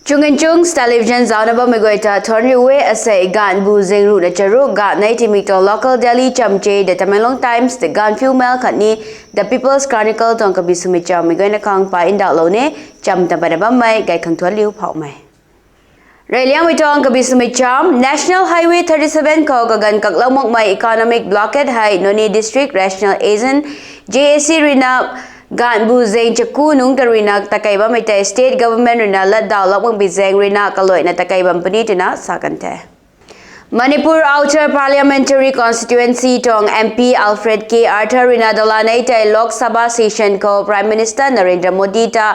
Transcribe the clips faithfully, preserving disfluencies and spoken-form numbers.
Chunginchungs Television zaucna bammei guay ta thuanc riu e. Asei gaanvbu zaeng ruhna charuk gaanv nei timik tuang local daily chamche The Tamenglong Times, The Gaanphiu Mail khatni The People's Chronicle tuang kabi swmei chammei guayna khang pa ndauhlou ne. Cham ta pana bammei gay khang thuanc liu phouhmei. Reyliangmei tuang kabi swmei cham. National Highway thirty seven khou kaganv kaklou makmei economic blockade hei Noney District Rational Agent, J A C ruina gaanvbu zaeng chaku nungc ta ruina takei bammei tei state government ruina latdauhlou makbi zaeng ruina kaluaina takei bam puni twna sa kan the. Manipur Outer Parliamentary Constituency tuang M P Alfred K Arthur ruina doulanei tei Lok Sabha session khou Prime Minister Narendra Modi ta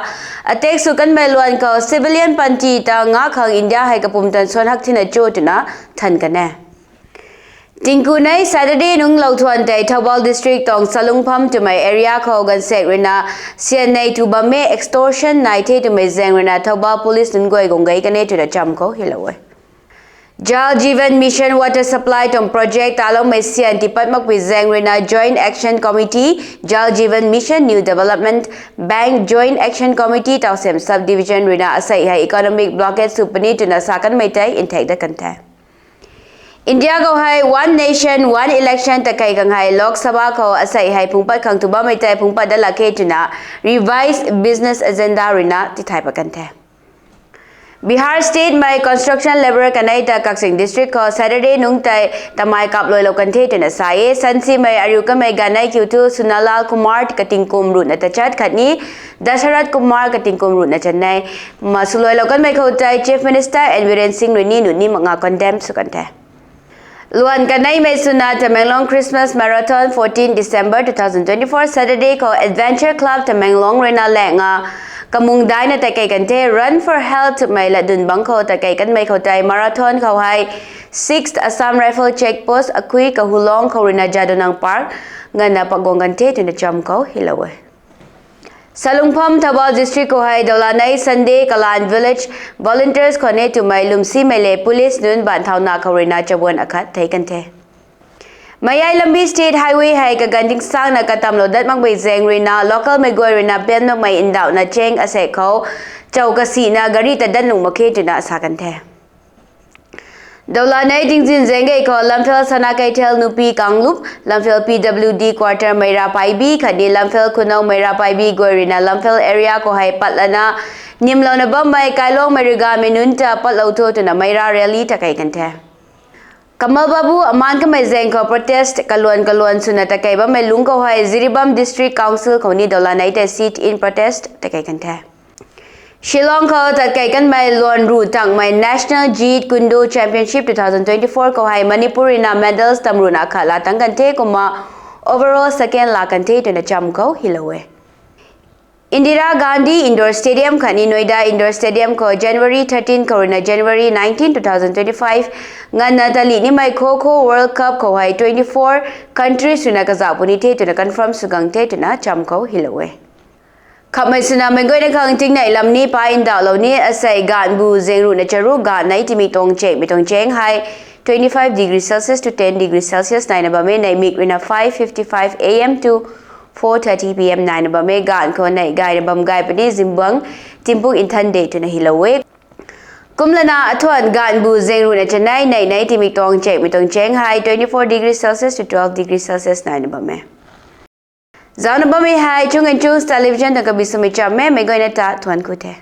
attack sw kanmei luan khou civilian panty ta ngak khang India hei kapumtan suan hak thina cho twna than kan e. Tingku nei Saturday nungc lou thuan tei Thoubal District tuang Salungpham twmei area khou gaanvsaekc ruina syan nei tu bam e, extortion nai the twmei zaeng ruina Thoubal Police nunc guay guang gei kan e twna cham khou hylou e. Jal Jeevan Mission Water Supply tuang project taloumei syan tipat makpui zaeng ruina Joint Action Committee, Jal Jeevan Mission New Development Bank Joint Action Committee Tawsem Sub Division ruina asei hei economic blockade sw puni twna sa kanmei tei nthaek dat kan the. India khou hei One Nation, One Election takei khang hei Lok Sabha khou asei hei phungpat khang tu bammei tei phungpat dat lak khe twna Revised Business Agenda ruina tithay pat kan the. Bihar State mei construction labour kanei ta Kakching District khou Saturday nungc tei tamei kapluailou kan the twna sa e. Sansimei ariu kanmei ganei kiu thu Sunalal Kumar katingkum ruhna tachat khatni Dasarath Kumar katingkum ruhna chanei ma swluailou kanmei khou tei Chief Minister N Biren Singh rui ni nuni mak nga condemn sw kan the. Luan kaneimei swna Tamenglong Christmas Marathon fourteen December two thousand twenty-four Saturday khou Adventure Club Tamenglong ruina laengna kamung daina takei kan the. Run for Health mei latdyn bangc khou takei kanmei khou tei marathon khou hei sixth Assam Rifle Check Post akhui Kahulong khou ruina Jadonang Park nganvna paguang kan the twna cham khou hylou e. Salungpham Thoubal District khou hei doulanei Sunday kalan Village Volunteers khou ne twmei lwmsimei le police nunc baanv thauna khou ruina chabuan akhat thei kan the. Mayai Lambi State Highway hei kaganv tingsangna katamlou dat makmei zaeng ruina local mei guay ruina pian makmei ndauhna cheng asek khou chau kasina gari ta dat nuh mak khe twna sa kan the. Doulanei tingzin zaeng gei khou Lamphel Sana Keithel Nupi Kanglup, Lamphel P W D quarter Meira Paibi khatni Lamphel Khunou Meira Paibi guay ruina Lamphel area khou hei patlana nimlouna bammei kailuangmei rigamei nunc ta patlou tho twna Meira rally takei kan the. Kamal Babu aman kamei zaeng khou protest kaluan kaluan swna takei bammei lungc khou hei Jiribam District Council khou ni doulanei tei sit-in protest takei kan the. Shillong khou tatkei kanmei luan ruh tangmei National Jeet Kune Do Championship two thousand twenty-four khou hei Manipur ruina medals tamruhna khat laa tang kan the kumna overall second laa kan the twna cham khou hylou e. Indira Gandhi Indoor Stadium khatni Noida Indoor Stadium khou January thirteen khou ruina January nineteen, two thousand twenty-five nganvna talih nimei Kho Kho World Cup khou hei twenty-four countries ruina kazauh puni the twna confirm sw gang the twna cham khou hylou e. Khamhmei swna meic guayna khang tingnei lam ni pa ndauhlou ni. Asei gaanvbu zaeng ruhna charuk gaanv nei timik tuang chekmei tuang cheng hei twenty-five degree Celsius to ten degree Celsius naina bam e. Neihmik ruina five fifty-five A M to four thirty P M naina bam e. Gaanv khou neih gayna bam gay puni Zimbuang Timpuk Nthan de twna hylou e. Kumlana athuan gaanvbu zaeng ruhna chanei neih nei timik tuang chekmei tuang cheng hei twenty-four degree Celsius to twelve degree Celsius naina bam e. Zaucna bammei hei Chung and Chungs Television tuang kabi swmei cham e. Meic guayna ta thuanc ku the.